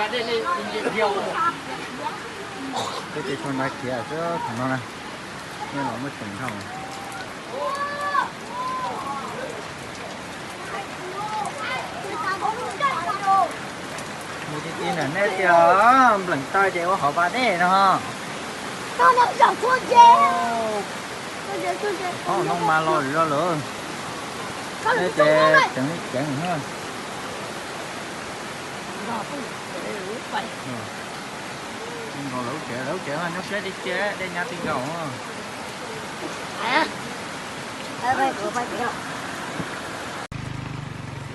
Peb ces tso nra khiav xwb thaum no na, nej los muaj teem dhau. Mus ti ti na nej tias npleem taw ces ua hauv pas dej no. Qhov no mas los zog lawm. Nej ces ceev li ceev. Nkaus lawv tsev, lawv tsev nyob siab deb tsi, dej nyab ti nkaus.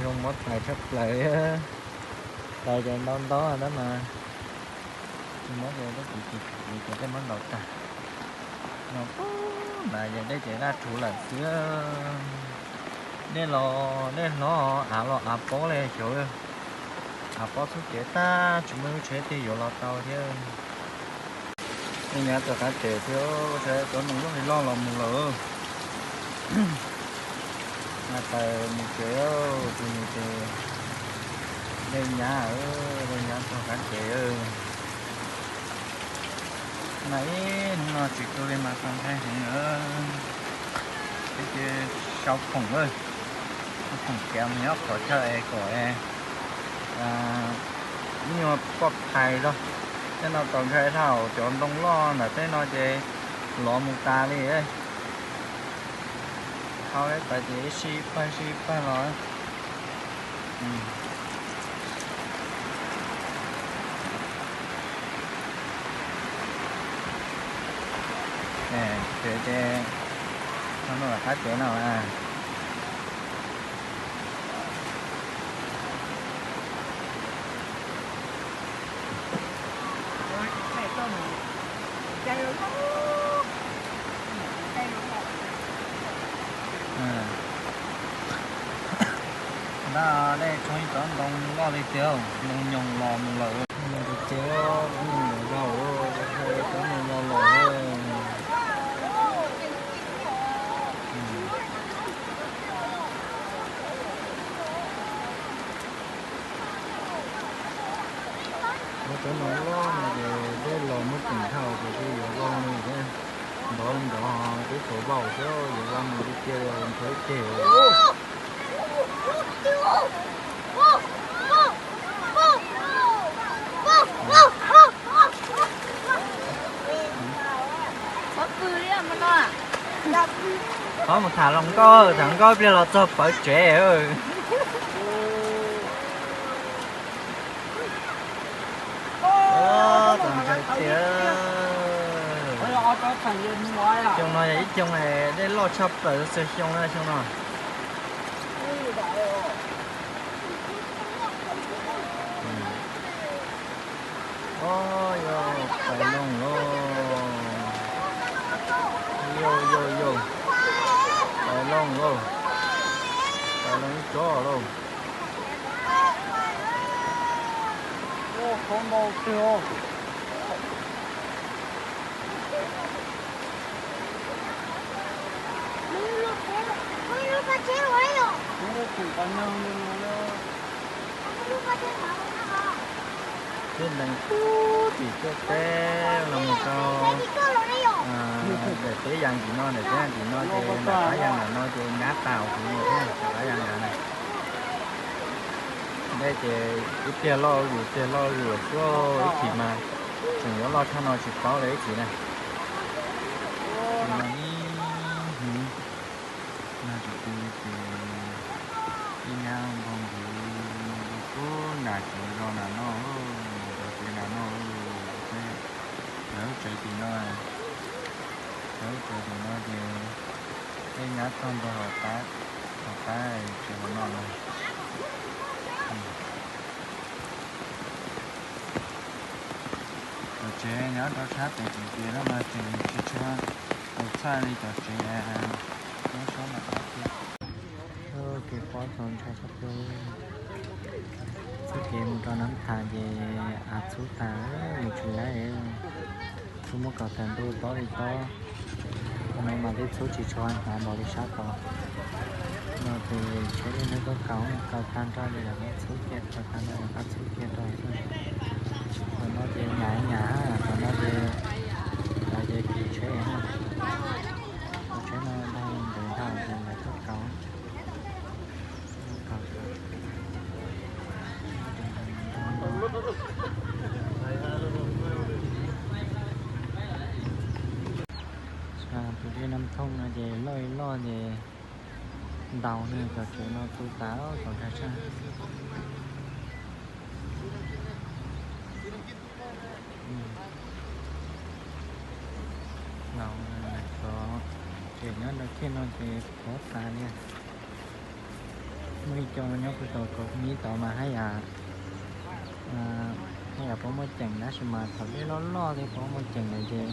Zoo muab txais tshaj plaws, txais ces ntau ntau tab mas tsis muab ces lub kuv tsis kuv ces tej muab ntaus tag. No mas yog dej ces daj rhuv lawm xwb. Dej los dej hlob, av los av pob li xyov, av pob txhub kev tag tsis muaj lub tsheb twg yuav los tau thiab. Dej nyab txog qab tsev thiab, cov noog loj li loj los mus lawm. Npleem taw mus tsev, tus nus ces dej nyab, dej nyab txog qab tsev. Mas ib hnub no tsis tu li mas txaus ntshai heev lawm. Ces sau khoom, sau khoom khiav mus nyob qhov chaw es kom ib nyuag poj phais zog. Tej no txaus ntshai dhau, cov ntoo loj ntawm tej no ces lov mus tas li. Dhau li tas ces ib sij ib pawg sij ib pawg los. Tsev ces no, qab tsev no. Ntag, dej tsoo ib cov ntoo loj li tiag, ntoo nyoos los mus lawm. Tus tsev ntoo los, cov ntoo los lawm. Cov ntoo loj no ces dej los muaj teem dhau ces twb yuav vau li thiab. Nrov nrov twb tsaus vau xwb, yuav vau mus li tiag li nrov ceg. Qhov mus tham hluas nkauj, tham hluas nkauj pliag los txog pawv tsev. Txaus ntshai tiag. Xyoo no yog ib xyoo dej loj tshaj plaws xyoo na, xyoo no. Yog pais loo lauj. Yog, yog, yog, pais loo lauj. Pais loo ib tsob lauj. Thiab nees pub tim tuaj teb los mus rau daim teb yas nkim no, daim teb yas nkim no ces nram qab yas nram no ces nyab tas huv li thiab, nram qab yas nram na. Dej ces ib pliag loj yus pliag loj yus xwb, ib chim mas tseem yuav loj tshaj no tsis paub li ib chim na. Ib hnub nag tsis tu li ces ib nyab npau npus pub nram tsev zos nram no, nram tsev nram no, lawv lub tsev tim no, lawv lub tsev tim no ces ib nyab txog ntua hauv qab, hauv qab tsev hauv no na. Cov tsev nyob rau sab pem tim tiaj no mas tseem tsis tshua txaus txhawj li cov tsev nyob sab nram qab tiaj. Kev pob txaus ntshai tshaj plaws. Txoj kev mus rau Nab Thas ces av txhub tas mus tsis laib, txhub muab kom tag ntuj tob li tob. Qhov no mas twb txhub tsis tshua hnyav npaum li sab tod. No ces tsheb lub hnub tuaj kaus, kaus tag nrho ces lawv muab txhub kiag, kaus tag nrho lawv muab txhub kiag rau xwb. Nyab, qhov no ces, qhov no ces kuv tsheb, kuv tsheb no dag ntev ntag ces lawv tuaj kauv. Tus dej Nam Thooj no ces loj li loj ces ntaus ne, cov tsev no tu tas kom dag tshaj. Cov tsev nyob rau kiag no ces pov tas li. Muaj ib co nyob puag tom kaum mib tod mas haj yam, haj yam pov muaj ceem tab sis mas thaum dej loj loj thiab pov muaj ceem lawm ces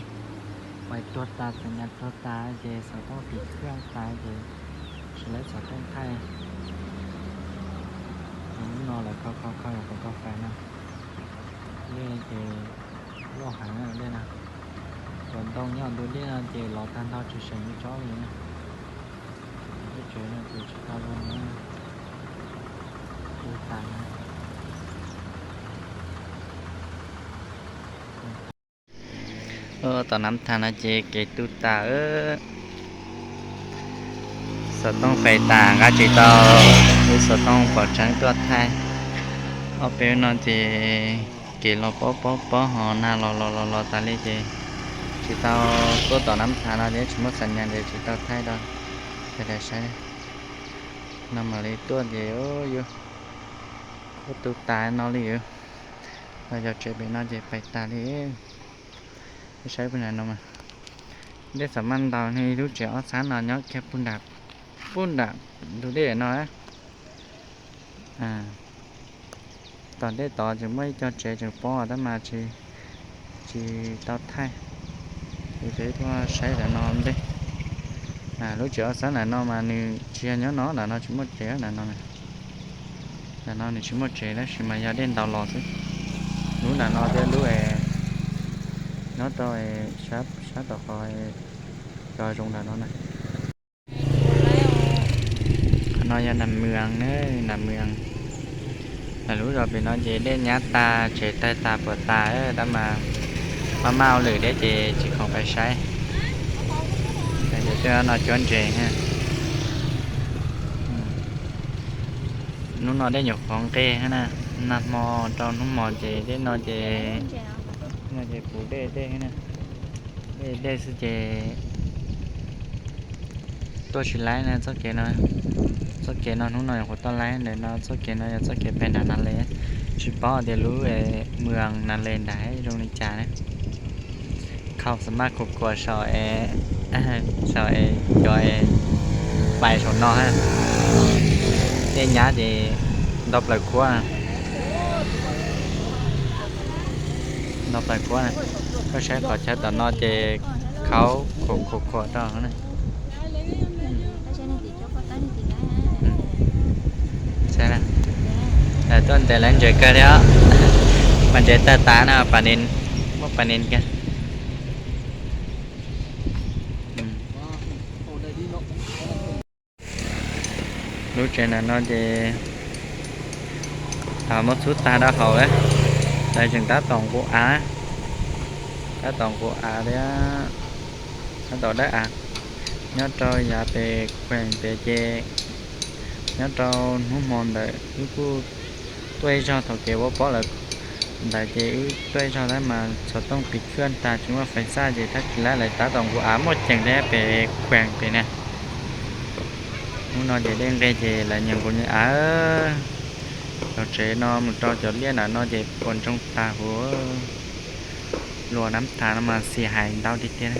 pais tuag tas, txawm nyas tuag tas ces xov tooj pim khwj tas ces tsis lawv xov tooj thaij. Lub no lawv kho kho kho yog qhov koj pais no. Dej ces loj heev dej no. Cov ntoo nyob ntug dej no ces los tag nrho tsis seem li tsob li na. Lub tsev no ces tsis tau zoo na. Tu tas na. Tom Nab Thas no ces kev tu tas. Xov tooj pais tas nqa tsis tau, lub xov tooj pom tseeb tuaj thaij. Ob peb no ces kev los pob pob pob ho nag los los los los tas li ces tsis tau tuaj tom Nab Thas no ces tsis muaj xas nyas ces tsis tau thaij rau sawv daws saib. No mam li tuaj ces yuav tu tas no li. Los yog tsev pem no ces pais tas li. Saib puag nram no mas, dej xam maj ntaus ne, lub tsev ob xab no nyob kiag puag nram, puag nram ntug dej no. Tom dej tod tseem muaj ib co tsev tseem pob tab mas tsis tau thaij. Ces tuaj saib ntawm no ntej. Lub tsev ob xab ntawm no mas nws tsis yog nyob no, ntawm no tsis muaj tsev ntawm no. Ntawm no nws tsis muaj tsev tab sis mas yog dej ntaus los xwb. Lub ntawm no thiab lub nyob rau sab tom qhov cov zoov ntawm no na. Qhov no yog Nam Mws ne, Nam Mws. Lub zos pem no ces dej nyab tas, tsev tawg tas puas tas tab mas maj maj hauj lwm thiab ces tsis khoom pais saib. Ces tej no cuab ntses. Hnub no dej nyuam qhuav nqes na, nag hmo rau hnub hmo ces dej no ces, no ces puv dej dej na. Dej dej xwb ces tuaj tsis laib na txoj kev no. Txoj kev no hnub no nyuam qhuav tuaj laib ntawm no, txoj kev no yog txoj kev pem nram Nas Les. Tsis paub tias lub Mws Nas Les nram zoo li cas na. Khau xa maj khuam khuam saum es, saum es cov es pais saum no ha. Dej nyab ces nto plaws khuab, nto plaws khuab. Koj saib qhov chaw tom no ces khau khuam khuam khuam rau na. Tuaj ntes lawv ntses kawg thiab. Mas ntses tawg tas no, muab pas nis kiag. Lub tsev ntawm no ces muab txhub tag rau hauv lawm, lawv tseem tab tom nqus av, tab tom nqus av thiab, tab tom dawb av. Nyob rau yav pem khueem pem ces nyob rau hnub hmo ntawd wb kuj tuaj ib zaug thaum kev ua pob lawm ntawd ces wb tuaj ib zaug tab mas xov tooj pim khwj tas tsis muaj fais xaj ces tab tsis laib lawv tab tom nqus av muaj ceem thiab pem khueem pem na. Hnub no ces dej nqes ces lawv nyias nqus nyias av. Cov tsev no mus rau cov liaj ntawm no ces puas ntsoog tas huv. Luas Nab Thas no mas xim hais ntau tiag tiag.